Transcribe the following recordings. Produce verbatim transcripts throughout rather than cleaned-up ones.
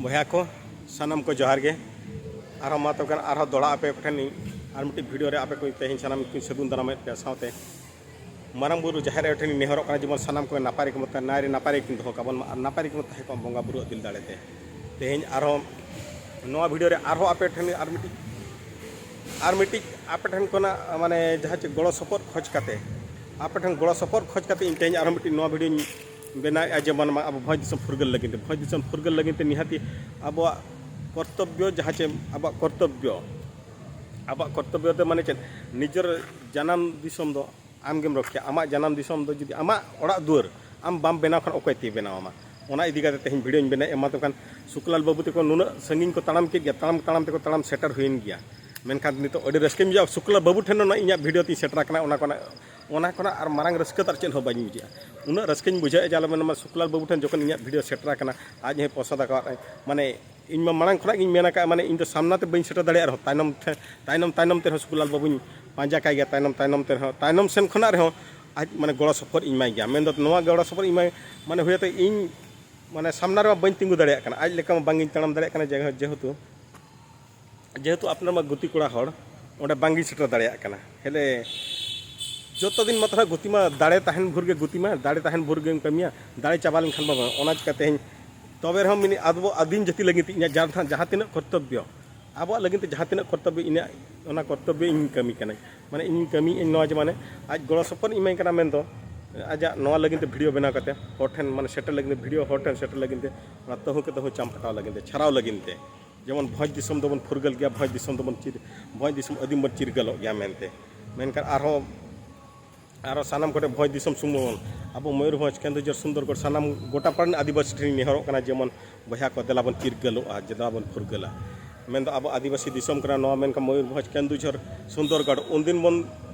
ᱵᱚᱭᱦᱟ ᱠᱚ, ᱥᱟᱱᱟᱢ ᱠᱚ ᱡᱚᱦᱟᱨ ᱜᱮ᱾ ᱟᱨᱦᱚᱸ ᱢᱟ ᱛᱚᱵᱮ ᱠᱷᱟᱱ ᱟᱨᱦᱚᱸ ᱫᱚᱦᱲᱟ ᱟᱯᱮ ᱠᱚᱴᱷᱮᱱ ᱤᱧ ᱟᱨ ᱢᱤᱫᱴᱤᱡ ᱵᱷᱤᱰᱤᱭᱳ ᱨᱮ ᱟᱯᱮ ᱠᱚ ᱛᱮᱦᱮᱧ ᱥᱟᱱᱟᱢ ᱠᱚᱧ ᱥᱟᱹᱜᱩᱱ ᱫᱟᱨᱟᱢᱮᱫ ᱯᱮᱭᱟ᱾ ᱥᱟᱶᱛᱮ ᱢᱟᱨᱟᱝ ᱵᱩᱨᱩ ᱡᱟᱦᱮᱨ ᱟᱭᱳ ᱴᱷᱮᱱ ᱤᱧ ᱱᱮᱦᱚᱨᱚᱜ ᱠᱟᱱᱟ, ᱡᱮᱢᱚᱱ ᱥᱟᱱᱟᱢ ᱠᱚ ᱱᱟᱯᱟᱭ ᱨᱮᱠᱚ ᱛᱟᱦᱮᱱ, ᱱᱟᱭ ᱨᱮ ᱱᱟᱯᱟᱭ ᱨᱮᱠᱤᱱ ᱫᱚᱦᱚ ᱠᱟᱵᱚᱱ ᱢᱟ ᱟᱨ ᱱᱟᱯᱟᱭ ᱨᱮᱠᱚ ᱛᱟᱦᱮᱸ ᱠᱚᱜ ᱢᱟ ᱵᱚᱸᱜᱟ ᱵᱩᱨᱩᱣᱟᱜ ᱫᱤᱞ ᱫᱟᱲᱮᱛᱮ᱾ ᱛᱮᱦᱮᱧ ᱟᱨᱦᱚᱸ ᱱᱚᱣᱟ ᱵᱷᱤᱰᱤᱭᱳ ᱨᱮ ᱟᱨᱦᱚᱸ ᱟᱯᱮ ᱴᱷᱮᱱ ᱟᱨ ᱢᱤᱫᱴᱤᱡ ᱟᱨ ᱢᱤᱫᱴᱤᱡ ᱟᱯᱮ ᱴᱷᱮᱱ ᱠᱷᱚᱱᱟᱜ ᱢᱟᱱᱮ ᱡᱟᱦᱟᱸ ᱪᱮ ᱜᱚᱲᱚ ᱥᱚᱯᱚᱦᱚᱫ ᱠᱷᱚᱡᱽ ᱠᱟᱛᱮ, ᱟᱯᱮ ᱴᱷᱮᱱ ᱜᱚᱲᱚ ᱥᱚᱯᱚᱦᱚᱫ ᱠᱷᱚᱡᱽ ᱠᱟᱛᱮ ᱤᱧ ᱛᱮᱦᱮᱧ ᱟᱨᱦᱚᱸ ᱢᱤᱫᱴᱤᱡ ᱱᱚᱣᱟ ᱵᱷᱤᱰᱤᱭᱳᱧ ᱵᱮᱱᱟᱣᱮᱫᱼᱟ, ᱡᱮᱢᱚᱱ ᱢᱟ ᱟᱵᱚ ᱵᱷᱚᱸᱡᱽ ᱫᱤᱥᱚᱢ ᱯᱷᱩᱨᱜᱟᱹᱞ ᱞᱟᱹᱜᱤᱫ ᱛᱮ, ᱵᱷᱚᱸᱡᱽ ᱫᱤᱥᱚᱢ ᱯᱷᱩᱨᱜᱟᱹᱞ ᱞᱟᱹᱜᱤᱫ ᱛᱮ ᱱᱤᱦᱟᱹᱛᱤ ᱟᱵᱚᱣᱟᱜ ᱠᱚᱨᱛᱚᱵᱽᱵᱚ, ᱡᱟᱦᱟᱸ ᱪᱮ ᱟᱵᱚᱣᱟᱜ ᱠᱚᱨᱛᱚᱵᱽᱵᱚ, ᱟᱵᱚᱣᱟᱜ ᱠᱚᱨᱛᱚᱵᱽᱵᱚ ᱫᱚ ᱢᱟᱱᱮ ᱪᱮᱫ? ᱱᱤᱡᱮᱨ ᱡᱟᱱᱟᱢ ᱫᱤᱥᱚᱢ ᱫᱚ ᱟᱢ ᱜᱮᱢ ᱨᱚᱠᱷᱭᱟ᱾ ᱟᱢᱟᱜ ᱡᱟᱱᱟᱢ ᱫᱤᱥᱚᱢ ᱫᱚ ᱡᱩᱫᱤ ᱟᱢᱟᱜ ᱚᱲᱟᱜ ᱫᱩᱣᱟᱹᱨ ᱟᱢ ᱵᱟᱢ ᱵᱮᱱᱟᱣ ᱠᱷᱟᱱ ᱚᱠᱚᱭ ᱛᱮᱭ ᱵᱮᱱᱟᱣ ᱟᱢᱟ? ᱚᱱᱟ ᱤᱫᱤ ᱠᱟᱛᱮ ᱛᱮᱦᱮᱧ ᱵᱷᱤᱰᱤᱭᱳᱧ ᱵᱮᱱᱟᱣᱮᱫᱼᱟ᱾ ᱢᱟ ᱛᱚᱵᱮ ᱠᱷᱟᱱ ᱥᱩᱠᱞᱟᱞ ᱵᱟᱹᱵᱩ ᱛᱟᱠᱚ ᱱᱩᱱᱟᱹᱜ ᱥᱟᱺᱜᱤᱧ ᱠᱚ ᱛᱟᱲᱟᱢ ᱠᱮᱫ ᱜᱮᱭᱟ, ᱛᱟᱲᱟᱢ ᱛᱟᱲᱟᱢ ᱛᱮᱠᱚ ᱛᱟᱲᱟᱢ ᱥᱮᱴᱮᱨ ᱦᱩᱭᱮᱱ ᱜᱮᱭᱟ᱾ ᱢᱮᱱᱠᱷᱟᱱ ᱱᱤᱛᱚᱜ ᱟᱹᱰᱤ ᱨᱟᱹᱥᱠᱟᱹᱧ ᱵᱩᱡᱷᱟᱹᱣᱟ, ᱥᱩᱠᱞᱟᱞ ᱵᱟᱹᱵᱩ ᱴᱷᱮᱱ ᱱᱚᱣᱟ ᱤᱧᱟᱹᱜ ᱵᱷᱤᱰᱤᱭᱳ ᱛᱤᱧ ᱥᱮᱴᱮᱨ ᱟᱠᱟᱱᱟ, ᱚᱱᱟ ᱠᱷᱚᱱᱟᱜ ᱚᱱᱟ ᱠᱷᱚᱱᱟᱜ ᱟᱨ ᱢᱟᱨᱟᱝ ᱨᱟᱹᱥᱠᱟᱹ ᱫᱚ ᱟᱨ ᱪᱮᱫ ᱦᱚᱸ ᱵᱟᱹᱧ ᱵᱩᱡᱷᱟᱹᱣᱟ᱾ ᱩᱱᱟᱹᱜ ᱨᱟᱹᱥᱠᱟᱹᱧ ᱵᱩᱡᱷᱟᱹᱣᱮᱫᱼᱟ ᱡᱮ ᱟᱞᱮ ᱢᱮᱱᱟ ᱥᱩᱠᱞᱟᱞ ᱵᱟᱹᱵᱩ ᱴᱷᱮᱱ ᱡᱚᱠᱷᱚᱱ ᱤᱧᱟᱹᱜ ᱵᱷᱤᱰᱤᱭᱳ ᱥᱮᱴᱮᱨ ᱟᱠᱟᱱᱟ, ᱟᱡ ᱦᱚᱸᱭ ᱯᱚᱥᱚᱸᱫ ᱟᱠᱟᱫ, ᱢᱟᱱᱮ ᱤᱧ ᱢᱟ ᱢᱟᱲᱟᱝ ᱠᱷᱚᱱᱟᱜ ᱜᱤᱧ ᱢᱮᱱ ᱟᱠᱟᱫᱼᱟ, ᱢᱟᱱᱮ ᱤᱧ ᱫᱚ ᱥᱟᱢᱱᱟ ᱛᱮ ᱵᱟᱹᱧ ᱥᱮᱴᱮᱨ ᱫᱟᱲᱮᱭᱟᱜ ᱨᱮᱦᱚᱸ ᱛᱟᱭᱱᱚᱢ ᱛᱮ, ᱛᱟᱭᱱᱚᱢ ᱛᱟᱭᱱᱚᱢ ᱛᱮ ᱨᱮᱦᱚᱸ ᱥᱩᱠᱞᱟᱞ ᱵᱟᱹᱵᱩᱧ ᱯᱟᱸᱡᱟ ᱠᱟᱭ ᱜᱮᱭᱟ, ᱛᱟᱭᱱᱚᱢ ᱛᱟᱭᱱᱚᱢ ᱛᱮ ᱨᱮᱦᱚᱸ, ᱛᱟᱭᱱᱚᱢ ᱥᱮᱱ ᱠᱷᱚᱱᱟᱜ ᱨᱮᱦᱚᱸ ᱟᱡ ᱢᱟᱱᱮ ᱜᱚᱲᱚ ᱥᱚᱯᱚᱦᱚᱫ ᱤᱧ ᱮᱢᱟᱭ ᱜᱮᱭᱟ᱾ ᱢᱮᱱᱫᱚ ᱱᱚᱣᱟ ᱜᱚᱲᱚ ᱥᱚᱯᱚᱦᱚᱫ ᱤᱧ ᱮᱢᱟᱭ, ᱢᱟᱱᱮ ᱦᱩᱭᱟᱛᱮ ᱤᱧ ᱢᱟᱱᱮ ᱥᱟᱢᱱᱟ ᱨᱮᱢᱟ ᱵᱟᱹᱧ ᱛᱤᱸᱜᱩ ᱫᱟᱲᱮᱭᱟᱜ ᱠᱟᱱᱟ, ᱟᱡ ᱞᱮᱠᱟ ᱢᱟ ᱵᱟᱝ ᱤᱧ ᱛᱟᱲᱟᱢ ᱫᱟᱲᱮᱭᱟᱜ ᱠᱟᱱᱟ, ᱡᱮ-, ᱡᱮᱦᱮᱛᱩ ᱡᱮᱦᱮᱛᱩ ᱟᱯᱱᱟᱨ ᱢᱟ ᱜᱩᱛᱤ ᱠᱚᱲᱟ ᱦᱚᱲ, ᱚᱸᱰᱮ ᱵᱟᱝᱜᱤᱧ ᱥᱮᱴᱮᱨ ᱫᱟᱲᱮᱭᱟᱜ ᱠᱟᱱᱟ᱾ ᱦᱮᱞᱮ, ᱡᱚᱛᱚ ᱫᱤᱱ ᱢᱟ ᱛᱟᱦᱮᱱᱟ ᱜᱩᱛᱤ ᱢᱟ, ᱫᱟᱲᱮ ᱛᱟᱦᱮᱱ ᱵᱷᱳᱨ ᱜᱮ ᱜᱩᱛᱤ ᱢᱟ, ᱫᱟᱲᱮ ᱛᱟᱦᱮᱱ ᱵᱷᱳᱨ ᱜᱮᱢ ᱠᱟᱹᱢᱤᱭᱟ, ᱫᱟᱲᱮ ᱪᱟᱵᱟ ᱞᱮᱱᱠᱷᱟᱱ ᱢᱟ ᱵᱟᱝ᱾ ᱚᱱᱟ ᱪᱤᱠᱟ ᱛᱮᱦᱮᱧ ᱛᱚᱵᱮ ᱨᱮᱦᱚᱸ ᱢᱤᱱᱤ-, ᱟᱵᱚ ᱟᱹᱫᱤᱢ ᱡᱟᱹᱛᱤ ᱞᱟᱹᱜᱤᱫ ᱛᱮ ᱤᱧᱟᱹᱜ ᱡᱟᱦᱟᱸ, ᱡᱟᱦᱟᱸ ᱛᱤᱱᱟᱹᱜ ᱠᱚᱨᱛᱚᱵᱽᱵᱚ, ᱟᱵᱚᱣᱟᱜ ᱞᱟᱹᱜᱤᱫ ᱛᱮ ᱡᱟᱦᱟᱸ ᱛᱤᱱᱟᱹᱜ ᱠᱚᱨᱛᱚᱵᱽᱵᱚ, ᱤᱧᱟᱹᱜ ᱚᱱᱟ ᱠᱚᱨᱛᱚᱵᱽᱵᱚ ᱤᱧ ᱠᱟᱹᱢᱤ ᱠᱟᱹᱱᱟᱹᱧ᱾ ᱢᱟᱱᱮ ᱤᱧ ᱠᱟᱹᱢᱤᱭᱮᱫ ᱟᱹᱧ ᱱᱚᱣᱟ ᱡᱮ ᱢᱟᱱᱮ ᱟᱡ ᱜᱚᱲᱚ ᱥᱚᱯᱚᱦᱚᱫ ᱤᱧ ᱮᱢᱟᱭ ᱠᱟᱱᱟ ᱢᱮᱱᱫᱚ ᱟᱡᱟᱜ ᱱᱚᱣᱟ ᱞᱟᱹᱜᱤᱫ ᱛᱮ ᱵᱷᱤᱰᱤᱭᱳ ᱵᱮᱱᱟᱣ ᱠᱟᱛᱮ ᱦᱚᱲ ᱴᱷᱮᱱ ᱢᱟᱱᱮ ᱥᱮᱴᱮᱨ ᱞᱟᱹᱜᱤᱫ ᱛᱮ, ᱵᱷᱤᱰᱤᱭᱳ ᱦᱚᱲ ᱴᱷᱮᱱ ᱥᱮᱴᱮᱨ ᱞᱟᱹᱜᱤᱫ ᱛᱮ, ᱚᱱᱟ ᱛᱟᱹᱦᱩ ᱠᱚ ᱛᱟᱹᱦᱩ ᱪᱟᱢᱯᱟᱴᱟᱣ ᱞᱟᱹᱜᱤᱫ ᱛᱮ, ᱪᱷᱟᱨᱟᱣ ᱞᱟᱹᱜᱤᱫ ᱛᱮ᱾ ᱡᱮᱢᱚᱱ ᱵᱷᱚᱸᱡᱽ ᱫᱤᱥᱚᱢ ᱫᱚᱵᱚᱱ ᱯᱷᱩᱨᱜᱟᱹᱞ ᱜᱮᱭᱟ, ᱵᱷᱚᱸᱡᱽ ᱫᱤᱥᱚᱢ ᱫᱚᱵᱚᱱ ᱪᱤᱨ-, ᱵᱷᱚᱸᱡᱽ ᱫᱤᱥᱚᱢ ᱟᱹᱫᱤᱢ ᱵᱚᱱ ᱪᱤᱨᱜᱟᱹᱞᱚᱜ ᱜᱮᱭᱟ ᱢᱮᱱᱛᱮ᱾ ᱢᱮᱱᱠᱷᱟᱱ ᱟᱨᱦᱚᱸ, ᱟᱨᱦᱚᱸ ᱥᱟᱱᱟᱢ ᱠᱚᱴᱷᱮᱱ ᱵᱷᱚᱸᱡᱽ ᱫᱤᱥᱚᱢ ᱥᱩᱢᱩᱝ ᱵᱚᱱ, ᱟᱵᱚ ᱢᱚᱭᱩᱨᱵᱷᱚᱸᱡᱽ, ᱠᱮᱱᱫᱩᱡᱷᱚᱨ, ᱥᱩᱱᱫᱚᱨᱜᱚᱲ, ᱥᱟᱱᱟᱢ ᱜᱚᱴᱟ ᱯᱟᱲᱟ ᱨᱮᱱ ᱟᱹᱫᱤᱵᱟᱹᱥᱤ ᱴᱷᱮᱱ ᱤᱧ ᱱᱮᱦᱚᱨᱚᱜ ᱠᱟᱱᱟ, ᱡᱮᱢᱚᱱ ᱵᱚᱭᱦᱟ ᱠᱚ ᱫᱮᱞᱟ ᱵᱚᱱ ᱪᱤᱨᱜᱟᱹᱞᱚᱜᱼᱟ, ᱫᱮᱞᱟ ᱵᱚᱱ ᱯᱷᱩᱨᱜᱟᱹᱞᱟ᱾ ᱢᱮᱱᱫᱚ ᱟᱵᱚ ᱟᱹᱫᱤᱵᱟᱹᱥᱤ ᱫᱤᱥᱚᱢ ᱠᱟᱱᱟ ᱱᱚᱣᱟ, ᱢᱮᱱᱠᱷᱟᱱ ᱢᱚᱭᱩᱨᱵᱷᱚᱸᱡᱽ, ᱠᱮᱱᱫᱩᱡᱷᱚᱨ, ᱥᱩᱱᱫᱚᱨᱜᱚᱲ, ᱩᱱᱫᱤᱱ ᱵᱚᱱ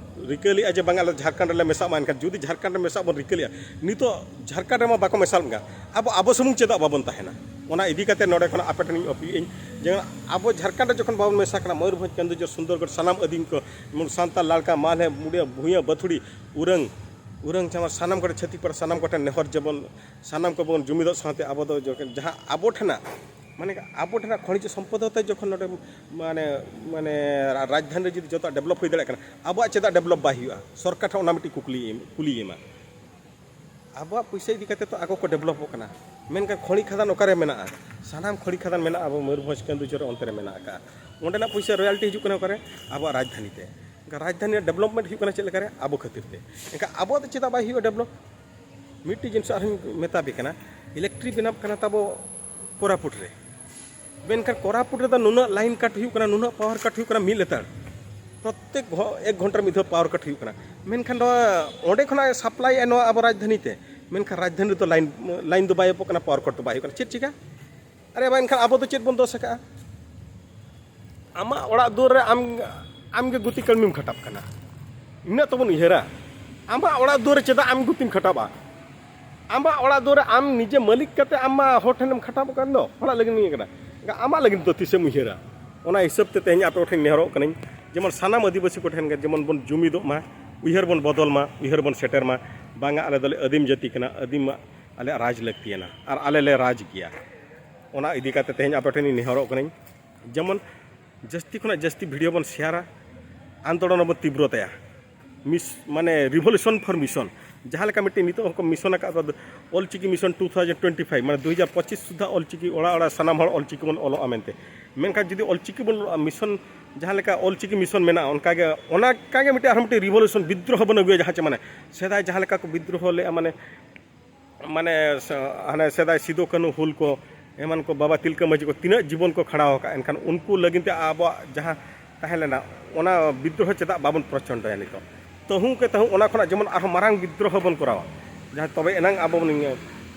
ᱨᱤᱠᱟᱹ ᱞᱮᱫᱼᱟ ᱡᱮ ᱵᱟᱝ ᱟᱞᱮ ᱡᱷᱟᱲᱠᱷᱚᱸᱰ ᱨᱮᱞᱮ ᱢᱮᱥᱟᱜ ᱢᱟ, ᱮᱱᱠᱷᱟᱱ ᱡᱩᱫᱤ ᱡᱷᱟᱲᱠᱷᱚᱸᱰ ᱨᱮ ᱢᱮᱥᱟᱜ ᱵᱚᱱ ᱨᱤᱠᱟᱹ ᱞᱮᱫᱼᱟ, ᱱᱤᱛᱚᱜ ᱡᱷᱟᱲᱠᱷᱚᱸᱰ ᱨᱮᱢᱟ ᱵᱟᱠᱚ ᱢᱮᱥᱟᱜ ᱜᱮᱭᱟ, ᱟᱵᱚ, ᱟᱵᱚ ᱥᱩᱢᱩᱝ ᱪᱮᱫᱟᱜ ᱵᱟᱵᱚᱱ ᱛᱟᱦᱮᱱᱟ? ᱚᱱᱟ ᱤᱫᱤ ᱠᱟᱛᱮ ᱱᱚᱰᱮ ᱠᱷᱚᱱ ᱟᱯᱮ ᱴᱷᱮᱱ ᱤᱧ ᱟᱹᱯᱤᱞ ᱤᱧ ᱡᱮ ᱟᱵᱚ ᱡᱷᱟᱲᱠᱷᱚᱸᱰ ᱨᱮ ᱡᱚᱠᱷᱚᱱ ᱵᱟᱵᱚᱱ ᱢᱮᱥᱟ ᱠᱟᱱᱟ, ᱢᱚᱭᱩᱨᱵᱷᱚᱸᱡᱽ, ᱠᱮᱱᱫᱩᱡᱷᱚᱨ, ᱥᱩᱱᱫᱚᱨᱜᱚᱲ, ᱥᱟᱱᱟᱢ ᱟᱹᱫᱤᱢ ᱠᱚ, ᱡᱮᱢᱚᱱ ᱥᱟᱱᱛᱟᱲ, ᱞᱟᱲᱠᱟ, ᱢᱟᱞᱦᱮ, ᱢᱩᱰᱤᱭᱟᱹ, ᱵᱷᱩᱭᱟᱹ, ᱵᱟᱹᱛᱷᱩᱲᱤ, ᱩᱨᱟᱹᱝ, ᱩᱨᱟᱹᱝ ᱪᱟᱢᱟᱨ, ᱥᱟᱱᱟᱢ ᱠᱚᱴᱷᱮᱱ ᱪᱷᱟᱹᱛᱤᱠ ᱯᱟᱲᱟ ᱥᱟᱱᱟᱢ ᱠᱚᱴᱷᱮᱱ ᱱᱮᱦᱚᱨ ᱡᱮᱢᱚᱱ ᱥᱟᱱᱟᱢ ᱠᱚᱵᱚᱱ ᱡᱩᱢᱤᱫᱚᱜ ᱥᱟᱶᱛᱮ ᱟᱵᱚ ᱫᱚ ᱡᱚᱠᱷᱚᱱ ᱡᱟᱦᱟᱸ ᱟᱵᱚ ᱴᱷᱮᱱᱟᱜ ᱢᱟᱱᱮ ᱟᱵᱚ ᱴᱷᱮᱱᱟᱜ ᱠᱷᱚᱱᱤᱡᱽ ᱥᱚᱢᱯᱚᱫ ᱦᱚᱛᱮ ᱡᱚᱠᱷᱚᱱ ᱱᱚᱰᱮ ᱢᱟᱱᱮ ᱢᱟᱱᱮ ᱨᱟᱡᱽᱫᱷᱟᱱᱤ ᱨᱮ ᱡᱩᱫᱤ ᱡᱚᱛᱚᱣᱟᱜ ᱰᱮᱵᱷᱞᱚᱯ ᱦᱩᱭ ᱫᱟᱲᱮᱭᱟᱜ ᱠᱟᱱᱟ, ᱟᱵᱚᱣᱟᱜ ᱪᱮᱫᱟᱜ ᱰᱮᱵᱷᱞᱚᱯ ᱵᱟᱭ ᱦᱩᱭᱩᱜᱼᱟ? ᱥᱚᱨᱠᱟᱨ ᱴᱷᱮᱱ ᱚᱱᱟ ᱢᱤᱫᱴᱤᱡ ᱠᱩᱠᱞᱤ ᱮᱢ- ᱠᱩᱞᱤ ᱮᱢᱟ᱾ ᱟᱵᱚᱣᱟᱜ ᱯᱩᱭᱥᱟᱹ ᱤᱫᱤ ᱠᱟᱛᱮ ᱛᱚ ᱟᱠᱚ ᱠᱚ ᱰᱮᱵᱷᱞᱚᱯᱚᱜ ᱠᱟᱱᱟ, ᱢᱮᱱᱠᱷᱟᱱ ᱠᱷᱚᱱᱤ ᱠᱷᱟᱫᱟᱱ ᱚᱠᱟᱨᱮ ᱢᱮᱱᱟᱜᱼᱟ? ᱥᱟᱱᱟᱢ ᱠᱷᱚᱱᱤ ᱠᱷᱟᱫᱟᱱ ᱢᱮᱱᱟᱜᱼᱟ ᱟᱵᱚ ᱢᱚᱭᱩᱨᱵᱷᱚᱸᱡᱽ ᱠᱮᱱᱫᱩᱡᱷᱚᱨ ᱚᱱᱛᱮ ᱨᱮ ᱢᱮᱱᱟᱜ ᱟᱠᱟᱫᱼᱟ᱾ ᱚᱸᱰᱮᱱᱟᱜ ᱯᱩᱭᱥᱟᱹ ᱨᱚᱭᱟᱞᱴᱤ ᱦᱤᱡᱩᱜ ᱠᱟᱱᱟ ᱚᱠᱟᱨᱮ? ᱟᱵᱚᱣᱟᱜ ᱨᱟᱡᱽᱫᱷᱟᱱᱤ ᱛᱮ᱾ ᱮᱱᱠᱷᱟᱱ ᱨᱟᱡᱽᱫᱷᱟᱱᱤ ᱨᱮᱭᱟᱜ ᱰᱮᱵᱷᱞᱚᱯᱢᱮᱱᱴ ᱦᱩᱭᱩᱜ ᱠᱟᱱᱟ ᱪᱮᱫ ᱞᱮᱠᱟᱨᱮ? ᱟᱵᱚ ᱠᱷᱟᱹᱛᱤᱨ ᱛᱮ᱾ ᱮᱱᱠᱷᱟᱱ ᱟᱵᱚᱣᱟᱜ ᱫᱚ ᱪᱮᱫᱟᱜ ᱵᱟᱭ ᱦᱩᱭᱩᱜᱼᱟ ᱰᱮᱵᱷᱞᱚᱯ? ᱢᱤᱫᱴᱤᱡ ᱡᱤᱱᱤᱥ ᱟᱨᱦᱚᱸᱧ ᱢᱮᱛᱟ ᱯᱮ ᱠᱟᱱᱟ, ᱤᱞᱮᱠᱴᱨᱤᱠ ᱵᱮᱱᱟᱣ ᱠᱟᱱᱟ ᱛᱟᱵᱚ ᱠᱳᱨᱟᱯᱩᱴ ᱨᱮ, ᱢᱮᱱᱠᱷᱟᱱ ᱠᱳᱨᱟᱯᱩᱴ ᱨᱮᱫᱚ ᱱᱩᱱᱟᱹᱜ ᱞᱟᱭᱤᱱ ᱠᱟᱴ ᱦᱩᱭᱩᱜ ᱠᱟᱱᱟ, ᱱᱩᱱᱟᱹᱜ ᱯᱟᱣᱟᱨ ᱠᱟᱴ ᱦᱩᱭᱩᱜ ᱠᱟᱱᱟ ᱢᱤᱫ ᱞᱮᱛᱟᱲ, ᱯᱨᱚᱛᱮᱠ ᱜᱷᱚ- ᱮᱠ ᱜᱷᱚᱱᱴᱟ ᱨᱮ ᱢᱤᱫ ᱫᱷᱟᱣ ᱯᱟᱣᱟᱨ ᱠᱟᱴ ᱦᱩᱭᱩᱜ ᱠᱟᱱᱟ᱾ ᱢᱮᱱᱠᱷᱟᱱ ᱱᱚᱣᱟ ᱚᱸᱰᱮ ᱠᱷᱚᱱᱟᱜ ᱮ ᱥᱟᱯᱞᱟᱭᱮᱫᱼᱟ ᱱᱚᱣᱟ ᱟᱵᱚ ᱨᱟᱡᱽᱫᱷᱟᱱᱤ ᱛᱮ, ᱢᱮᱱᱠᱷᱟᱱ ᱨᱟᱡᱽᱫᱷᱟᱱᱤ ᱨᱮᱫᱚ ᱞᱟᱭᱤᱱ ᱞᱟᱭᱤᱱ ᱫᱚ ᱵᱟᱭ ᱮᱢᱚᱜ ᱠᱟᱱᱟ, ᱯᱟᱣᱟᱨ ᱠᱟᱴ ᱫᱚ ᱵᱟᱭ ᱦᱩᱭᱩᱜ ᱠᱟᱱᱟ᱾ ᱪᱮᱫ ᱪᱤᱠᱟ? ᱟᱨᱮ ᱵᱟᱝ, ᱮᱱᱠᱷᱟᱱ ᱟᱵᱚ ᱫᱚ ᱪᱮᱫ ᱵᱚᱱ ᱫᱳᱥ ᱟᱠᱟᱫᱼᱟ? ᱟᱢᱟᱜ ᱚᱲᱟᱜ ᱫᱩᱣᱟᱹᱨ ᱨᱮ ᱟᱢ ᱟᱢᱜᱮ ᱜᱩᱛᱤ ᱠᱟᱹᱲᱢᱤᱢ ᱠᱷᱟᱴᱟᱜ ᱠᱟᱱᱟ, ᱤᱱᱟᱹᱜ ᱛᱚᱵᱚᱱ ᱩᱭᱦᱟᱹᱨᱟ᱾ ᱟᱢᱟᱜ ᱚᱲᱟᱜ ᱫᱩᱣᱟᱹᱨ ᱨᱮ ᱪᱮᱫᱟᱜ ᱟᱢ ᱜᱩᱛᱤᱢ ᱠᱷᱟᱴᱟᱜᱼᱟ? ᱟᱢᱟᱜ ᱚᱲᱟᱜ ᱫᱩᱣᱟᱹᱨ ᱨᱮ ᱟᱢ ᱱᱤᱡᱮ ᱢᱟᱹᱞᱤᱠ ᱠᱟᱛᱮ ᱟᱢ ᱢᱟ ᱦᱚᱲ ᱴᱷᱮᱱᱮᱢ ᱠᱷᱟᱴᱟᱣ ᱠᱟᱱ ᱫᱚ, ᱦᱚᱲᱟᱜ ᱞᱟᱹᱜᱤᱫ ᱤᱭᱟᱹ ᱠᱟᱱᱟ, ᱟᱢᱟᱜ ᱞᱟᱹᱜᱤᱫ ᱫᱚ ᱛᱤᱥᱮᱢ ᱩᱭᱦᱟᱹᱨᱟ? ᱚᱱᱟ ᱦᱤᱥᱟᱹᱵ ᱛᱮ ᱛᱮᱦᱮᱧ ᱟᱯᱮ ᱠᱚᱴᱷᱮᱱ ᱱᱮᱦᱚᱨᱚᱜ ᱠᱟᱹᱱᱟᱹᱧ, ᱡᱮᱢᱚᱱ ᱥᱟᱱᱟᱢ ᱟᱹᱫᱤᱵᱟᱹᱥᱤ ᱠᱚᱴᱷᱮᱱ ᱜᱮ ᱡᱮᱢᱚᱱ ᱵᱚᱱ ᱡᱩᱢᱤᱫᱚᱜ ᱢᱟ, ᱩᱭᱦᱟᱹᱨ ᱵᱚᱱ ᱵᱚᱫᱚᱞ ᱢᱟ, ᱩᱭᱦᱟᱹᱨ ᱵᱚᱱ ᱥᱮᱴᱮᱨ ᱢᱟ, ᱵᱟᱝᱟ ᱟᱞᱮ ᱫᱚᱞᱮ ᱟᱹᱫᱤᱢ ᱡᱟᱹᱛᱤ ᱠᱟᱱᱟ, ᱟᱹᱫᱤᱢ ᱟᱞᱮᱭᱟᱜ ᱨᱟᱡᱽ ᱞᱟᱹᱠᱛᱤᱭᱟᱱᱟ ᱟᱨ ᱟᱞᱮ ᱞᱮ ᱨᱟᱡᱽ ᱜᱮᱭᱟ᱾ ᱚᱱᱟ ᱤᱫᱤ ᱠᱟᱛᱮ ᱛᱮᱦᱮᱧ ᱟᱯᱮ ᱴᱷᱮᱱᱤᱧ ᱱᱮᱦᱚᱨᱚᱜ ᱠᱟᱹᱱᱟᱹᱧ, ᱡᱮᱢᱚᱱ ᱡᱟᱹᱥᱛᱤ ᱠᱷᱚᱱᱟᱜ ᱡᱟᱹᱥᱛᱤ ᱵᱷᱤᱰᱤᱭᱳ ᱵᱚᱱ ᱥᱮᱭᱟᱨᱟ, ᱟᱱᱫᱳᱞᱚᱱ ᱵᱚᱱ ᱛᱤᱵᱨᱚᱛᱟᱭᱟ᱾ ᱢᱤᱥ ᱢᱟᱱᱮ revolution for mission, ᱡᱟᱦᱟᱸ ᱞᱮᱠᱟ ᱢᱤᱫᱴᱮᱱ ᱱᱤᱛᱚᱜ ᱦᱚᱸᱠᱚ ᱢᱤᱥᱚᱱ ᱟᱠᱟᱫ ᱠᱚᱣᱟ, Ol Chiki mission two thousand twenty five, ᱢᱟᱱᱮ ᱫᱩ ᱦᱟᱡᱟᱨ ᱯᱚᱸᱪᱤᱥ ᱥᱩᱫᱽᱫᱷᱟ ᱚᱞᱪᱤᱠᱤ ᱚᱲᱟᱜ ᱚᱲᱟᱜ ᱥᱟᱱᱟᱢ ᱦᱚᱲ ᱚᱞᱪᱤᱠᱤ ᱵᱚᱱ ᱚᱞᱚᱜᱼᱟ ᱢᱮᱱᱛᱮ᱾ ᱢᱮᱱᱠᱷᱟᱱ ᱡᱩᱫᱤ ᱚᱞᱪᱤᱠᱤ ᱵᱚᱱ ᱚᱞᱚᱜᱼᱟ, ᱢᱤᱥᱚᱱ ᱡᱟᱦᱟᱸ ᱞᱮᱠᱟ ᱚᱞᱪᱤᱠᱤ ᱢᱤᱥᱚᱱ ᱢᱮᱱᱟᱜᱼᱟ, ᱚᱱᱠᱟᱜᱮ ᱚᱱᱠᱟᱜᱮ ᱢᱤᱫᱴᱮᱱ ᱟᱨᱦᱚᱸ ᱢᱤᱫᱴᱮᱱ revolution, ᱵᱤᱫᱽᱫᱨᱳᱦᱚ ᱵᱚᱱ ᱟᱹᱜᱩᱭᱟ᱾ ᱡᱟᱦᱟᱸ ᱪᱮ ᱢᱟᱱᱮ ᱥᱮᱫᱟᱭ ᱡᱟᱦᱟᱸ ᱞᱮᱠᱟ ᱠᱚ ᱵᱤᱫᱽᱫᱨᱳᱦᱚ ᱞᱮᱫᱼᱟ, ᱢᱟᱱᱮ ᱢᱟᱱᱮ ᱥ- ᱦᱟᱱᱮ ᱥᱮᱫᱟᱭ ᱥᱤᱫᱩ ᱠᱟᱹᱱᱦᱩ ᱦᱩᱞ ᱠᱚ, ᱮᱢᱟᱱ ᱠᱚ, ᱵᱟᱵᱟ ᱛᱤᱞᱠᱟᱹ ᱢᱟᱹᱡᱷᱤ ᱠᱚ ᱛᱤᱱᱟᱹᱜ ᱡᱤᱵᱚᱱ ᱠᱚ ᱠᱷᱟᱸᱰᱟᱣ ᱟᱠᱟᱫᱼᱟ, ᱮᱱᱠᱷᱟᱱ ᱩᱱᱠᱩ ᱞᱟᱹᱜᱤᱫ ᱛᱮ ᱟᱵᱚᱣᱟᱜ ᱡᱟᱦᱟᱸ ᱛᱟᱦᱮᱸ ᱞᱮᱱᱟ, ᱚᱱᱟ ᱵᱤᱫᱽᱫᱨᱳᱦᱚ ᱪᱮᱫᱟᱜ ᱵᱟᱵᱚᱱ ᱯᱨᱚᱪᱚᱱᱰᱚᱭᱟ ᱱᱤᱛᱚᱜ? ᱛᱟᱹᱦᱩ ᱠᱮ ᱛᱟᱹᱦᱩ ᱚᱱᱟ ᱠᱷᱚᱱᱟᱜ ᱡᱮᱢᱚᱱ ᱟᱨᱦᱚᱸ ᱢᱟᱨᱟᱝ ᱵᱤᱫᱽᱫᱨᱳᱦᱚ ᱵᱚᱱ ᱠᱚᱨᱟᱣᱟ, ᱡᱟᱦᱟᱸ ᱛᱚᱵᱮ ᱮᱱᱟᱝ ᱟᱵᱚ ᱵᱚᱱ,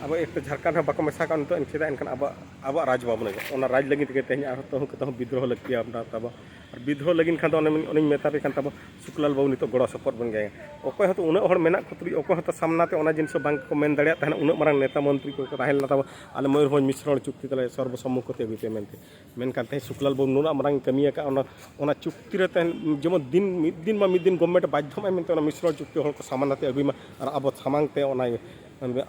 ᱟᱵᱚ ᱮᱠ ᱛᱚ ᱡᱷᱟᱲᱠᱷᱚᱸᱰ ᱦᱚᱸ ᱵᱟᱠᱚ ᱢᱮᱥᱟ ᱠᱟᱜᱼᱟ ᱱᱤᱛᱚᱜ, ᱮᱱᱠᱷᱟᱱ ᱮᱱᱠᱷᱟᱱ ᱟᱵᱚᱣᱟᱜ ᱟᱵᱚᱣᱟᱜ ᱨᱟᱡᱽ ᱵᱟᱵᱚᱱ ᱟᱹᱜᱩᱭᱟ᱾ ᱚᱱᱟ ᱨᱟᱡᱽ ᱞᱟᱹᱜᱤᱫ ᱛᱮᱜᱮ ᱛᱮᱦᱮᱧ ᱟᱨᱦᱚᱸ ᱛᱟᱹᱦᱩ ᱠᱮ ᱛᱟᱹᱦᱩ ᱵᱤᱫᱽᱫᱨᱳᱦᱚ ᱞᱟᱹᱠᱛᱤᱭᱟ ᱛᱟᱵᱚ᱾ ᱟᱨ ᱵᱤᱫᱽᱫᱨᱳᱦᱚ ᱞᱟᱹᱜᱤᱫ ᱠᱷᱟᱱ ᱫᱚ ᱚᱱᱮ ᱚᱱᱮᱧ ᱢᱮᱛᱟ ᱯᱮ ᱠᱟᱱ ᱛᱟᱵᱚ, ᱥᱩᱠᱞᱟᱞ ᱵᱟᱹᱵᱩ ᱱᱤᱛᱚᱜ ᱜᱚᱲᱚ ᱥᱚᱯᱚᱦᱚᱫ ᱵᱚᱱ ᱜᱮᱭᱟ᱾ ᱚᱠᱚᱭ ᱦᱚᱸᱛᱚ ᱩᱱᱟᱹᱜ ᱦᱚᱲ ᱢᱮᱱᱟᱜ ᱠᱚ ᱛᱩᱞᱩᱡ, ᱚᱠᱚᱭ ᱦᱚᱸᱛᱚ ᱥᱟᱢᱱᱟ ᱛᱮ ᱚᱱᱟ ᱡᱤᱱᱤᱥ ᱦᱚᱸ ᱵᱟᱝ ᱠᱚ ᱢᱮᱱ ᱫᱟᱲᱮᱭᱟᱜ ᱛᱟᱦᱮᱱᱟ᱾ ᱩᱱᱟᱹᱜ ᱢᱟᱨᱟᱝ ᱱᱮᱛᱟ ᱢᱚᱱᱛᱨᱤ ᱠᱚ ᱛᱟᱦᱮᱸ ᱞᱮᱱᱟ ᱛᱟᱵᱚ, ᱟᱞᱮ ᱢᱚᱭᱩᱨᱵᱷᱚᱸᱡᱽ ᱢᱤᱥᱨᱚᱬ ᱪᱩᱠᱛᱤ ᱛᱟᱞᱮ ᱥᱚᱨᱵᱚ ᱥᱚᱢᱢᱚᱛᱤ ᱟᱹᱜᱩᱭ ᱯᱮ ᱢᱮᱱᱛᱮ᱾ ᱢᱮᱱᱠᱷᱟᱱ ᱛᱮᱦᱮᱧ ᱥᱩᱠᱞᱟᱞ ᱵᱟᱹᱵᱩ ᱱᱩᱱᱟᱹᱜ ᱢᱟᱨᱟᱝ ᱠᱟᱹᱢᱤ ᱟᱠᱟᱫ, ᱚᱱᱟ ᱚᱱᱟ ᱪᱩᱠᱛᱤ ᱨᱮ ᱛᱮᱦᱮᱧ ᱡᱮᱢᱚᱱ ᱫᱤᱱ ᱢᱤᱫ ᱫᱤᱱ ᱢᱟ ᱢᱤᱫ ᱫᱤᱱ ᱜᱚᱵᱷᱢᱮᱱᱴ ᱵᱟᱫᱽᱫᱷᱚ ᱢᱟᱭ ᱢᱮᱱᱛᱮ ᱚᱱᱟ ᱢᱤᱥᱨᱚᱬ ᱪᱩᱠᱛᱤ ᱦᱚᱲ ᱠᱚ ᱥᱟᱢᱟᱝ ᱟᱛᱮ ᱟᱹᱜᱩᱭ ᱢᱟ, ᱟᱨ ᱟᱵᱚ ᱥᱟᱢᱟᱝ ᱛᱮ ᱚᱱᱟ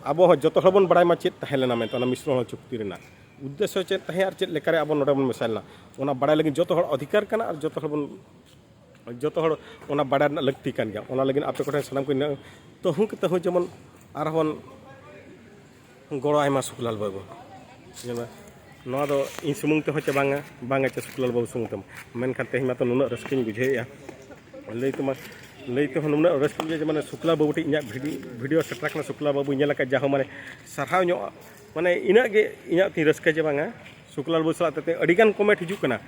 ᱟᱵᱚ ᱦᱚᱸ ᱡᱚᱛᱚ ᱦᱚᱲ ᱵᱚᱱ ᱵᱟᱲᱟᱭ ᱢᱟ ᱪᱮᱫ ᱛᱟᱦᱮᱸ ᱞᱮᱱᱟ ᱢᱮᱱᱛᱮ ᱚᱱᱟ ᱢᱤᱥᱨᱚᱬ ᱪᱩᱠᱛᱤ ᱨᱮᱱᱟᱜ᱾ ᱩᱫᱽᱫᱮᱥᱥᱚ ᱪᱮᱫ ᱛᱟᱦᱮᱸ ᱟᱨ ᱪᱮᱫ ᱞᱮᱠᱟᱨᱮ ᱟᱵᱚ ᱱᱚᱰᱮ ᱵᱚᱱ ᱢᱮᱥᱟ ᱞᱮᱱᱟ, ᱚᱱᱟ ᱵᱟᱲᱟᱭ ᱞᱟᱹᱜᱤᱫ ᱡᱚᱛᱚ ᱦᱚᱲ ᱚᱫᱷᱤᱠᱟᱨ ᱠᱟᱱᱟ ᱟᱨ ᱡᱚᱛᱚ ᱦᱚᱲ ᱵᱚᱱ, ᱡᱚᱛᱚ ᱦᱚᱲ ᱚᱱᱟ ᱵᱟᱲᱟᱭ ᱨᱮᱱᱟᱜ ᱞᱟᱹᱠᱛᱤ ᱠᱟᱱ ᱜᱮᱭᱟ᱾ ᱚᱱᱟ ᱞᱟᱹᱜᱤᱫ ᱟᱯᱮ ᱠᱚᱴᱷᱮᱱ ᱥᱟᱱᱟᱢ ᱠᱚ ᱱᱤᱱᱟᱹᱜ ᱛᱟᱹᱦᱩ ᱠᱮ ᱛᱟᱹᱦᱩ ᱡᱮᱢᱚᱱ ᱟᱨᱦᱚᱸ ᱵᱚᱱ ᱜᱚᱲᱚ ᱟᱭᱢᱟ ᱥᱩᱠᱞᱟᱞ ᱵᱟᱹᱵᱩ᱾ ᱧᱮᱞ ᱢᱮ, ᱱᱚᱣᱟ ᱫᱚ ᱤᱧ ᱥᱩᱢᱩᱝ ᱛᱮᱦᱚᱸ ᱪᱮ ᱵᱟᱝᱟ, ᱵᱟᱝᱟ ᱪᱮ ᱥᱩᱠᱞᱟᱞ ᱵᱟᱹᱵᱩ ᱥᱩᱢᱩᱝ ᱛᱮᱢᱟ, ᱢᱮᱱᱠᱷᱟᱱ ᱛᱮᱦᱮᱧ ᱢᱟᱛᱚ ᱱᱩᱱᱟᱹᱜ ᱨᱟᱹᱥᱠᱟᱹᱧ ᱵᱩᱡᱷᱟᱹᱣᱮᱫᱼᱟ᱾ ᱞᱟᱹᱭ ᱛᱮᱢᱟ, ᱞᱟᱹᱭ ᱛᱮᱦᱚᱸ ᱱᱩᱱᱟᱹᱜ ᱨᱟᱹᱥᱠᱟᱹᱧ ᱵᱩᱡᱷᱟᱹᱣᱟ ᱡᱮ ᱢᱟᱱᱮ ᱥᱩᱠᱞᱟᱞ ᱵᱟᱹᱵᱩ ᱴᱷᱮᱱ ᱤᱧᱟᱹᱜ ᱵᱷᱤᱰᱤ-, ᱵᱷᱤᱰᱤᱭᱳ ᱥᱮᱴᱮᱨ ᱟᱠᱟᱱᱟ, ᱥᱩᱠᱞᱟᱞ ᱵᱟᱹᱵᱩ ᱧᱮᱞ ᱟᱠᱟᱫ ᱡᱟᱦᱳ ᱢᱟᱱᱮ ᱥᱟᱨᱦᱟᱣ ᱧᱚᱜ, ᱢᱟᱱᱮ ᱤᱱᱟᱹᱜ ᱜᱮ ᱤᱧᱟᱹᱜ ᱛᱤᱧ ᱨᱟᱹᱥᱠᱟᱹ ᱡᱮ ᱵᱟᱝᱟ ᱥᱩᱠᱞᱟᱞ ᱵᱟᱹᱵᱩ ᱥᱟᱞᱟᱜ ᱛᱮ ᱟᱹᱰᱤᱜᱟᱱ ᱠᱚᱢᱮᱱᱴ ᱦᱤᱡᱩᱜ ᱠᱟᱱᱟ,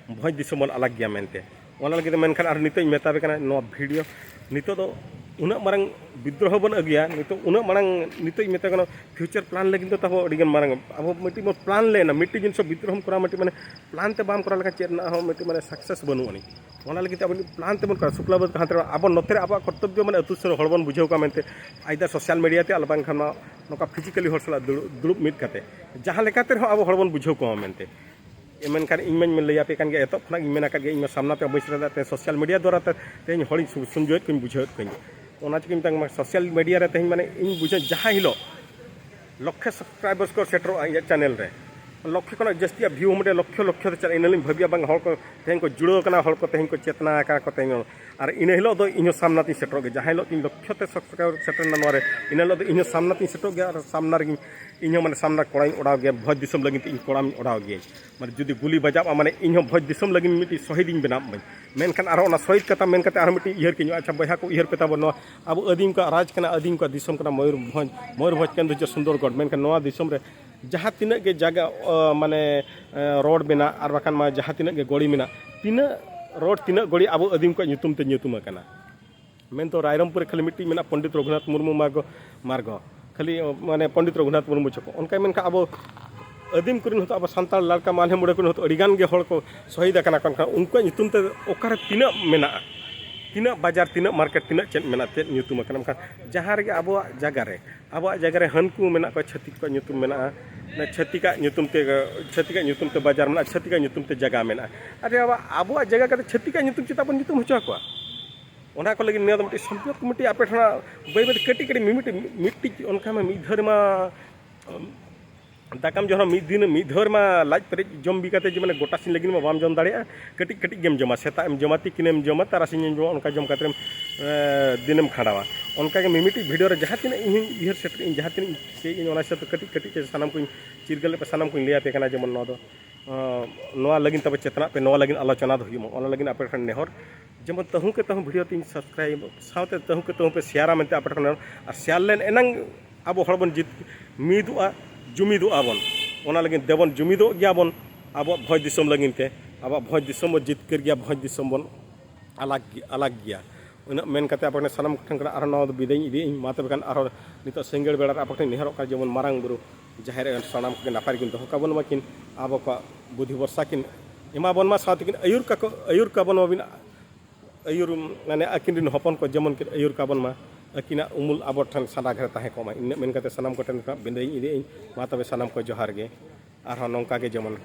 ᱵᱷᱚᱸᱡᱽ ᱫᱤᱥᱚᱢ ᱵᱚᱱ ᱟᱞᱟᱜᱽ ᱜᱮᱭᱟ ᱢᱮᱱᱛᱮ᱾ ᱚᱱᱟ ᱞᱟᱹᱜᱤᱫ ᱛᱮ ᱢᱮᱱᱠᱷᱟᱱ ᱟᱨ ᱱᱤᱛᱚᱜ ᱤᱧ ᱢᱮᱛᱟ ᱯᱮ ᱠᱟᱱᱟ, ᱱᱚᱣᱟ ᱵᱷᱤᱰᱤᱭᱳ ᱱᱤᱛᱚᱜ ᱫᱚ ᱩᱱᱟᱹᱜ ᱢᱟᱨᱟᱝ ᱵᱤᱫᱽᱨᱳᱦᱚ ᱵᱚᱱ ᱟᱹᱜᱩᱭᱟ, ᱱᱤᱛᱚᱜ ᱩᱱᱟᱹᱜ ᱢᱟᱨᱟᱝ, ᱱᱤᱛᱚᱜ ᱤᱧ ᱢᱮᱛᱟ ᱠᱟᱱᱟ ᱯᱷᱤᱭᱩᱪᱟᱨ ᱯᱞᱟᱱ ᱞᱟᱹᱜᱤᱫ ᱫᱚ ᱛᱟᱵᱚ ᱟᱹᱰᱤᱜᱟᱱ ᱢᱟᱨᱟᱝ, ᱟᱵᱚ ᱢᱤᱫᱴᱤᱡ ᱵᱚᱱ ᱯᱞᱟᱱ ᱞᱮᱱᱟ, ᱢᱤᱫᱴᱤᱡ ᱡᱤᱱᱤᱥ ᱵᱤᱫᱽᱨᱳᱦᱚᱢ ᱠᱚᱨᱟᱣᱟ, ᱢᱤᱫᱴᱤᱡ ᱢᱟᱱᱮ ᱯᱞᱟᱱ ᱛᱮ ᱵᱟᱢ ᱠᱚᱨᱟᱣ ᱞᱮᱠᱷᱟᱱ ᱪᱮᱫ ᱨᱮᱱᱟᱜ ᱦᱚᱸ ᱢᱤᱫᱴᱤᱡ ᱢᱟᱱᱮ ᱥᱟᱠᱥᱮᱥ ᱵᱟᱹᱱᱩᱜ ᱟᱹᱱᱤᱡ᱾ ᱚᱱᱟ ᱞᱟᱹᱜᱤᱫ ᱛᱮ ᱟᱵᱚ ᱢᱤᱫᱴᱤᱡ ᱯᱞᱟᱱ ᱛᱮᱵᱚᱱ ᱠᱚᱨᱟᱣᱟ, ᱥᱩᱠᱞᱟ ᱵᱟᱹᱫᱽ ᱦᱟᱱᱛᱮ ᱨᱮ ᱟᱵᱚ ᱱᱚᱛᱮ ᱨᱮ ᱟᱵᱚᱣᱟᱜ ᱠᱚᱨᱛᱚᱵᱽᱵᱚ ᱢᱟᱱᱮ ᱟᱹᱛᱩ ᱥᱩᱨ ᱦᱚᱲ ᱵᱚᱱ ᱵᱩᱡᱷᱟᱹᱣ ᱠᱚᱣᱟ ᱢᱮᱱᱛᱮ, ᱟᱭᱫᱟᱨ ᱥᱳᱥᱟᱞ ᱢᱤᱰᱤᱭᱟ ᱛᱮ ᱟᱨ ᱵᱟᱝᱠᱷᱟᱱ ᱱᱚᱣᱟ ᱱᱚᱝᱠᱟ ᱯᱷᱤᱡᱤᱠᱟᱞᱤ ᱦᱚᱲ ᱥᱟᱞᱟᱜ ᱫᱩᱲᱩᱵ, ᱫᱩᱲᱩᱵ ᱢᱤᱫ ᱠᱟᱛᱮ ᱡᱟᱦᱟᱸ ᱞᱮᱠᱟᱛᱮ ᱨᱮᱦᱚᱸ ᱟᱵᱚ ᱦᱚᱲ ᱵᱚᱱ ᱵᱩᱡᱷᱟᱹᱣ ᱠᱚᱣᱟ ᱢᱮᱱᱛᱮ᱾ ᱢᱮᱱᱠᱷᱟᱱ ᱤᱧ ᱢᱟᱧ ᱞᱟᱹᱭ ᱟᱯᱮ ᱠᱟᱱ ᱜᱮᱭᱟ, ᱮᱛᱚᱦᱚᱵ ᱠᱷᱚᱱᱟᱜ ᱤᱧ ᱢᱮᱱ ᱟᱠᱟᱫ ᱜᱮᱭᱟ, ᱤᱧ ᱢᱟ ᱥᱟᱢᱱᱟ ᱛᱮ ᱵᱟᱹᱧ ᱥᱮᱴᱮᱨ ᱫᱟᱲᱮᱭᱟᱜ ᱛᱮ ᱥᱳᱥᱟᱞ ᱢᱤᱰᱤᱭᱟ ᱫᱣᱟᱨᱟ ᱛᱮ ᱛᱮᱦᱮᱧ ᱦᱚᱲᱤᱧ ᱥᱩ-, ᱥᱩᱱᱡᱚᱭᱮᱫ ᱠᱚᱧ ᱵᱩᱡᱷᱟᱹᱣᱮᱫ ᱠᱚᱧ᱾ ᱚᱱᱟ ᱪᱤᱠᱟᱹᱧ ᱢᱮᱛᱟᱢ ᱠᱟᱱᱟ, ᱥᱳᱥᱟᱞ ᱢᱤᱰᱤᱭᱟ ᱨᱮ ᱛᱮᱦᱮᱧ ᱢᱟᱱᱮ ᱤᱧ ᱵᱩᱡᱷᱟᱹᱣ ᱡᱟᱦᱟᱸ ᱦᱤᱞᱳᱜ ᱞᱚᱠᱷᱮ ᱥᱟᱵᱥᱠᱨᱟᱭᱵᱟᱨᱥ ᱠᱚ ᱥᱮᱴᱮᱨᱚᱜᱼᱟ ᱤᱧᱟᱹᱜ ᱪᱮᱱᱮᱞ ᱨᱮ, ᱞᱚᱠᱷᱮ ᱠᱷᱚᱱᱟᱜ ᱡᱟᱹᱥᱛᱤ ᱵᱷᱤᱭᱩ ᱦᱚᱸ ᱢᱤᱫᱴᱮᱱ ᱞᱚᱠᱷᱮ ᱞᱚᱠᱷᱮ ᱛᱮ ᱪᱟᱞᱟᱜᱼᱟ᱾ ᱤᱱᱟᱹ ᱞᱤᱧ ᱵᱷᱟᱹᱵᱤᱭᱟ, ᱵᱟᱝ ᱦᱚᱲ ᱠᱚ ᱛᱮᱦᱮᱧ ᱠᱚ ᱡᱩᱲᱟᱹᱣ ᱟᱠᱟᱱᱟ, ᱦᱚᱲ ᱠᱚ ᱛᱮᱦᱮᱧ ᱠᱚ ᱪᱮᱛᱱᱟ ᱟᱠᱟᱱᱟ ᱠᱚ ᱛᱮᱦᱮᱧ᱾ ᱟᱨ ᱤᱱᱟᱹ ᱦᱤᱞᱳᱜ ᱫᱚ ᱤᱧ ᱦᱚᱸ ᱥᱟᱢᱱᱟ ᱛᱤᱧ ᱥᱮᱴᱮᱨᱚᱜ ᱜᱮᱭᱟ, ᱡᱟᱦᱟᱸ ᱦᱤᱞᱳᱜ ᱛᱤᱧ ᱞᱚᱠᱷᱮ ᱛᱮ ᱥᱟᱵᱥᱠᱨᱟᱭᱵᱟᱨ ᱥᱮᱴᱮᱨ ᱮᱱᱟ ᱱᱚᱣᱟ ᱨᱮ, ᱤᱱᱟᱹ ᱦᱤᱞᱳᱜ ᱫᱚ ᱤᱧ ᱦᱚᱸ ᱥᱟᱢᱱᱟ ᱛᱤᱧ ᱥᱮᱴᱮᱨᱚᱜ ᱜᱮᱭᱟ ᱟᱨ ᱥᱟᱢᱱᱟ ᱨᱮᱜᱮᱧ ᱤᱧ ᱦᱚᱸ ᱢᱟᱱᱮ ᱥᱟᱢᱱᱟ ᱠᱚᱲᱟᱧ ᱚᱰᱟᱣ ᱜᱮᱭᱟ, ᱵᱷᱚᱸᱡᱽ ᱫᱤᱥᱚᱢ ᱞᱟᱹᱜᱤᱫ ᱛᱮ ᱤᱧ ᱠᱚᱲᱟᱢ ᱚᱰᱟᱣ ᱜᱮᱭᱟᱹᱧ᱾ ᱢᱟᱱᱮ ᱡᱩᱫᱤ ᱜᱩᱞᱤ ᱵᱟᱡᱟᱜᱼᱟ, ᱢᱟᱱᱮ ᱤᱧ ᱦᱚᱸ ᱵᱷᱚᱸᱡᱽ ᱫᱤᱥᱚᱢ ᱞᱟᱹᱜᱤᱫ ᱢᱤᱫᱴᱤᱡ ᱥᱚᱦᱤᱫᱤᱧ ᱵᱮᱱᱟᱜ ᱢᱟᱹᱧ᱾ ᱢᱮᱱᱠᱷᱟᱱ ᱟᱨᱦᱚᱸ ᱚᱱᱟ ᱥᱚᱦᱤᱫ ᱠᱟᱛᱷᱟ ᱢᱮᱱ ᱠᱟᱛᱮ ᱟᱨᱦᱚᱸ ᱢᱤᱫᱴᱤᱡ ᱩᱭᱦᱟᱹᱨ ᱠᱤᱧ, ᱟᱪᱪᱷᱟ ᱵᱚᱭᱦᱟ ᱠᱚ, ᱩᱭᱦᱟᱹᱨ ᱯᱮ ᱛᱟᱵᱚᱱ, ᱱᱚᱣᱟ ᱟᱵᱚ ᱟᱹᱫᱤᱢ ᱠᱚᱣᱟᱜ ᱨᱟᱡᱽ ᱠᱟᱱᱟ, ᱟᱹᱫᱤᱢ ᱠᱚᱣᱟᱜ ᱫᱤᱥᱚᱢ ᱠᱟᱱᱟ ᱢᱚᱭᱩᱨᱵᱷᱚᱸᱡᱽ, ᱢᱚᱭᱩᱨᱵᱷᱚᱸᱡᱽ ᱠᱮᱱᱫᱩᱡᱷᱚᱨ ᱥᱩᱱᱫᱚᱨᱜᱚᱲ᱾ ᱢᱮᱱᱠᱷᱟᱱ ᱱᱚᱣᱟ ᱫᱤᱥᱚᱢ ᱨᱮ ᱡᱟᱦᱟᱸ ᱛᱤᱱᱟᱹᱜ ᱜᱮ ᱡᱟᱭᱜᱟ, ᱚ, ᱢᱟᱱᱮ, ᱮ, ᱨᱳᱰ ᱢᱮᱱᱟᱜ ᱟᱨ ᱵᱟᱠᱷᱟᱱ ᱢᱟ ᱡᱟᱦᱟᱸ ᱛᱤᱱᱟᱹᱜ ᱜᱮ ᱜᱚᱲᱤ ᱢᱮᱱᱟᱜ, ᱛᱤᱱᱟᱹᱜ ᱨᱳᱰ, ᱛᱤᱱᱟᱹᱜ ᱜᱚᱲᱤ ᱟᱵᱚ ᱟᱹᱫᱤᱢ ᱠᱚᱣᱟᱜ ᱧᱩᱛᱩᱢ ᱛᱮ ᱧᱩᱛᱩᱢ ᱟᱠᱟᱱᱟ᱾ ᱢᱮᱱᱫᱚ ᱨᱟᱭᱨᱚᱝᱯᱩᱨ ᱨᱮ ᱠᱷᱟᱹᱞᱤ ᱢᱤᱫᱴᱤᱡ ᱢᱮᱱᱟᱜᱼᱟ, ᱯᱚᱱᱰᱤᱛ ᱨᱚᱜᱷᱩᱱᱟᱛᱷ ᱢᱩᱨᱢᱩ ᱢᱟᱨᱜᱚ, ᱢᱟᱨᱜᱚ, ᱠᱷᱟᱹᱞᱤ, ᱢᱟᱱᱮ, ᱯᱚᱱᱰᱤᱛ ᱨᱚᱜᱷᱩᱱᱟᱛᱷ ᱢᱩᱨᱢᱩ ᱪᱷᱚᱠᱚ᱾ ᱚᱱᱠᱟ ᱢᱮᱱᱠᱷᱟᱱ ᱟᱵᱚ ᱟᱹᱫᱤᱢ ᱠᱚᱨᱮᱱ ᱦᱚᱸᱛᱚ, ᱟᱵᱚ ᱥᱟᱱᱛᱟᱲ ᱞᱟᱲᱠᱟ ᱢᱟᱞᱦᱮ ᱢᱩᱬᱟᱹ ᱠᱚᱨᱮᱱ ᱦᱚᱸᱛᱚ ᱟᱹᱰᱤᱜᱟᱱ ᱜᱮ ᱦᱚᱲ ᱠᱚ ᱥᱚᱦᱤᱫ ᱟᱠᱟᱱᱟ ᱠᱚ᱾ ᱮᱱᱠᱷᱟᱱ ᱩᱱᱠᱩᱣᱟᱜ ᱧᱩᱛᱩᱢ ᱛᱮ ᱚᱠᱟᱨᱮ ᱛᱤᱱᱟᱹᱜ ᱢᱮᱱᱟᱜᱼᱟ, ᱛᱤᱱᱟᱹᱜ ᱵᱟᱡᱟᱨ, ᱛᱤᱱᱟᱹᱜ ᱢᱟᱨᱠᱮᱴ, ᱛᱤᱱᱟᱹᱜ ᱪᱮᱫ ᱢᱮᱱᱟᱜᱼᱟ, ᱛᱮᱫ ᱧᱩᱛᱩᱢ ᱟᱠᱟᱱᱟ᱾ ᱢᱮᱱᱠᱷᱟᱱ ᱡᱟᱦᱟᱸ ᱨᱮᱜᱮ ᱟᱵᱚᱣᱟᱜ ᱡᱟᱭᱜᱟ ᱨᱮ, ᱟᱵᱚᱣᱟᱜ ᱡᱟᱭᱜᱟ ᱨᱮ ᱦᱟᱹᱱᱠᱩ ᱢᱮᱱᱟᱜ ᱠᱚᱣᱟ, ᱪᱷᱟᱹᱛᱤᱠ ᱠᱚᱣᱟᱜ ᱧᱩᱛᱩᱢ ᱢᱮᱱᱟᱜᱼᱟ, ᱪᱷᱟᱹᱛᱤᱠᱟᱜ ᱧᱩᱛᱩᱢ ᱛᱮ, ᱪᱷᱟᱹᱛᱤᱠᱟᱜ ᱧᱩᱛᱩᱢ ᱛᱮ ᱵᱟᱡᱟᱨ ᱢᱮᱱᱟᱜᱼᱟ, ᱪᱷᱟᱹᱛᱤᱠᱟᱜ ᱧᱩᱛᱩᱢ ᱛᱮ ᱡᱟᱭᱜᱟ ᱢᱮᱱᱟᱜᱼᱟ᱾ ᱟᱨᱮ ᱵᱟᱵᱟ, ᱟᱵᱚᱣᱟᱜ ᱡᱟᱭᱜᱟ ᱠᱟᱛᱮ ᱪᱷᱟᱹᱛᱤᱠᱟᱜ ᱧᱩᱛᱩᱢ ᱪᱮᱫᱟᱜ ᱵᱚᱱ ᱧᱩᱛᱩᱢ ᱦᱚᱪᱚ ᱟᱠᱚᱣᱟ? ᱚᱱᱟ ᱠᱚ ᱞᱟᱹᱜᱤᱫ ᱱᱤᱭᱟᱹ ᱫᱚ ᱢᱤᱫᱴᱤᱡ ᱥᱚᱢᱯᱚᱫ ᱠᱚᱢᱤᱴᱤ ᱟᱯᱮ ᱴᱷᱮᱱ ᱵᱟᱹᱭ ᱵᱟᱹᱭ ᱛᱮ ᱠᱟᱹᱴᱤᱡ ᱠᱟᱹᱴᱤᱡ ᱢᱤᱢᱤᱫᱴᱤᱡ, ᱢᱤᱫᱴᱤᱡ ᱚᱱᱠᱟ ᱢᱟ ᱢᱤᱫ ᱫᱷᱟᱣ ᱨᱮᱢᱟ ᱫᱟᱠᱟᱢ ᱡᱚᱢ ᱨᱮᱦᱚᱸ ᱢᱤᱫ ᱫᱤᱱ, ᱢᱤᱫ ᱫᱷᱟᱣ ᱨᱮᱢᱟ ᱞᱟᱡ ᱯᱮᱨᱮᱡ ᱡᱚᱢ ᱵᱤ ᱠᱟᱛᱮ ᱡᱮ ᱢᱟᱱᱮ ᱜᱚᱴᱟ ᱥᱤᱧ ᱞᱟᱹᱜᱤᱫ ᱢᱟ ᱵᱟᱢ ᱡᱚᱢ ᱫᱟᱲᱮᱭᱟᱜᱼᱟ᱾ ᱠᱟᱹᱴᱤᱡ ᱠᱟᱹᱴᱤᱡ ᱜᱮᱢ ᱡᱚᱢᱟ, ᱥᱮᱛᱟᱜ ᱮᱢ ᱡᱚᱢᱟ, ᱛᱤᱠᱤᱱᱮᱢ ᱡᱚᱢᱟ, ᱛᱟᱨᱟᱥᱤᱧ ᱮᱢ ᱡᱚᱢᱟ, ᱚᱱᱠᱟ ᱡᱚᱢ ᱠᱟᱛᱮᱢ, ᱮ, ᱫᱤᱱᱮᱢ ᱠᱷᱟᱸᱰᱟᱣᱟ᱾ ᱚᱱᱠᱟᱜᱮ ᱢᱤᱢᱤᱫᱴᱤᱡ ᱵᱷᱤᱰᱤᱭᱳ ᱨᱮ ᱡᱟᱦᱟᱸ ᱛᱤᱱᱟᱹᱜ ᱤᱧ ᱩᱭᱦᱟᱹᱨ ᱥᱮᱴᱮᱨ ᱤᱧ, ᱡᱟᱦᱟᱸ ᱛᱤᱱᱟᱹᱜ ᱤᱧ ᱪᱮᱫ ᱤᱧ, ᱚᱱᱟ ᱦᱤᱥᱟᱹᱵ ᱛᱮ ᱠᱟᱹᱴᱤᱡ ᱠᱟᱹᱴᱤᱡ ᱛᱮ ᱥᱟᱱᱟᱢ ᱠᱚᱧ ᱪᱤᱨᱜᱟᱹᱞᱮᱫ ᱯᱮ, ᱥᱟᱱᱟᱢ ᱠᱚᱧ ᱞᱟᱹᱭ ᱟᱯᱮ ᱠᱟᱱᱟ, ᱡᱮᱢᱚᱱ ᱱᱚᱣᱟ ᱫᱚ, ᱮ, ᱱᱚᱣᱟ ᱞᱟᱹᱜᱤᱫ ᱛᱟᱯᱮ ᱪᱮᱛᱱᱟᱜ ᱯᱮ, ᱱᱚᱣᱟ ᱞᱟᱹᱜᱤᱫ ᱟᱞᱳᱪᱚᱱᱟ ᱫᱚ ᱦᱩᱭᱩᱜ ᱢᱟ, ᱚᱱᱟ ᱞᱟᱹᱜᱤᱫ ᱟᱯᱮ ᱴᱷᱮᱱ ᱱᱮᱦᱚᱨ᱾ ᱡᱮᱢᱚᱱ ᱛᱟᱹᱦᱩ ᱠᱮ ᱛᱟᱹᱦᱩ ᱵᱷᱤᱰᱤᱭᱳ ᱛᱤᱧ ᱥᱟᱵᱥᱠᱨᱟᱭᱤᱵ, ᱥᱟᱶᱛᱮ ᱛᱟᱹᱦᱩ ᱠᱮ ᱛᱟᱹᱦᱩ ᱯᱮ ᱥᱮᱭᱟᱨᱟ ᱢᱮᱱᱛᱮ ᱟᱯᱮ ᱴᱷᱮᱱ ᱱᱮᱦᱚᱨ᱾ ᱟᱨ ᱥᱮᱭᱟᱨ ᱞᱮᱱ ᱮᱱᱟᱝ ᱟᱵᱚ ᱦᱚᱲ ᱵᱚᱱ ᱡᱤᱛ, ᱢᱤᱫᱚᱜᱼᱟ, ᱡᱩᱢᱤᱫᱚᱜᱼᱟ ᱵᱚᱱ᱾ ᱚᱱᱟ ᱞᱟᱹᱜᱤᱫ ᱫᱮᱵᱚᱱ ᱡᱩᱢᱤᱫᱚᱜ ᱜᱮᱭᱟ ᱵᱚᱱ, ᱟᱵᱚᱣᱟᱜ ᱵᱷᱚᱸᱡᱽ ᱫᱤᱥᱚᱢ ᱞᱟᱹᱜᱤᱫ ᱛᱮ, ᱟᱵᱚᱣᱟᱜ ᱵᱷᱚᱸᱡᱽ ᱫᱤᱥᱚᱢ ᱵᱚᱱ ᱡᱤᱛᱠᱟᱹᱨ ᱜᱮᱭᱟ, ᱵᱷᱚᱸᱡᱽ ᱫᱤᱥᱚᱢ ᱵᱚᱱ ᱟᱞᱟᱜᱽ ᱜᱮ-, ᱟᱞᱟᱜᱽ ᱜᱮᱭᱟ᱾ ᱩᱱᱟᱹᱜ ᱢᱮᱱ ᱠᱟᱛᱮ ᱟᱯᱮ ᱴᱷᱮᱱ ᱥᱟᱱᱟᱢ ᱠᱚᱴᱷᱮᱱ ᱠᱷᱚᱱ ᱟᱨᱦᱚᱸ ᱱᱚᱣᱟ ᱫᱚ ᱵᱤᱫᱟᱹᱭ ᱤᱧ ᱤᱫᱤᱭᱟᱹᱧ᱾ ᱢᱟ ᱛᱚᱵᱮ ᱠᱷᱟᱱ ᱟᱨᱦᱚᱸ ᱱᱤᱛᱚᱜ ᱥᱤᱸᱜᱟᱹᱲ ᱵᱮᱲᱟ ᱨᱮ ᱟᱯᱮ ᱴᱷᱮᱱ ᱱᱮᱦᱚᱨᱚᱜ ᱠᱟᱱᱟ, ᱡᱮᱢᱚᱱ ᱢᱟᱨᱟᱝ ᱵᱩᱨᱩ ᱡᱟᱦᱮᱨ ᱟᱭᱳ ᱥᱟᱱᱟᱢ ᱠᱚᱜᱮ ᱱᱟᱯᱟᱭ ᱨᱮᱠᱤᱱ ᱫᱚᱦᱚ ᱠᱟᱵᱚᱱ ᱢᱟᱠᱤᱱ, ᱟᱵᱚ ᱠᱚᱣᱟᱜ ᱵᱩᱫᱷᱤ ᱵᱷᱚᱨᱥᱟ ᱠᱤᱱ ᱮᱢᱟ ᱵᱚᱱ ᱢᱟ, ᱥᱟᱶᱛᱮ ᱠᱤᱱ ᱟᱹᱭᱩᱨ ᱠᱟᱠᱚ, ᱟᱹᱭᱩᱨ ᱠᱟᱵᱚᱱ ᱢᱟᱵᱤᱱ, ᱟᱹᱭᱩᱨ ᱢᱟᱱᱮ ᱟᱹᱠᱤᱱ ᱨᱮᱱ ᱦᱚᱯᱚᱱ ᱠᱚ ᱡᱮᱢᱚᱱ ᱠᱤᱱ ᱟᱹᱭᱩᱨ ᱠᱟᱵᱚᱱ ᱢᱟ, ᱟᱹᱠᱤᱱᱟᱜ ᱩᱢᱩᱞ ᱟᱵᱚ ᱴᱷᱮᱱ ᱥᱟᱱᱟ ᱜᱷᱮᱨ ᱛᱟᱦᱮᱸ ᱠᱚᱜ ᱢᱟ᱾ ᱤᱱᱟᱹᱜ ᱢᱮᱱ ᱠᱟᱛᱮ ᱥᱟᱱᱟᱢ ᱠᱚᱴᱷᱮᱱ ᱠᱷᱚᱱᱟᱜ ᱵᱤᱫᱟᱹᱭ ᱤᱧ ᱤᱫᱤᱭᱟᱹᱧ᱾ ᱢᱟ ᱛᱚᱵᱮ ᱥᱟᱱᱟᱢ ᱠᱚ ᱡᱚᱦᱟᱨ ᱜᱮ᱾ ᱟᱨᱦᱚᱸ ᱱᱚᱝᱠᱟ ᱜᱮ ᱡᱮᱢᱚᱱ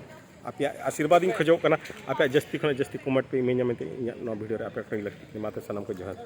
ᱟᱯᱮᱭᱟᱜ ᱟᱥᱤᱨᱵᱟᱫᱽ ᱤᱧ ᱠᱷᱚᱡᱚᱜ ᱠᱟᱱᱟ, ᱟᱯᱮᱭᱟᱜ ᱡᱟᱹᱥᱛᱤ ᱠᱷᱚᱱᱟᱜ ᱡᱟᱹᱥᱛᱤ ᱠᱚᱢᱮᱱᱴ ᱯᱮ ᱤᱢᱟᱹᱧᱟ ᱢᱮᱱᱛᱮ ᱤᱧᱟᱹᱜ ᱱᱚᱣᱟ ᱵᱷᱤᱰᱤᱭᱳ ᱨᱮ ᱟᱯᱮ ᱴᱷᱮᱱ ᱞᱟᱹᱠᱛᱤ ᱠᱟᱱᱟ᱾ ᱢᱟ ᱛᱚᱵᱮ ᱥᱟᱱᱟᱢ ᱠᱚ ᱡᱚᱦᱟᱨ᱾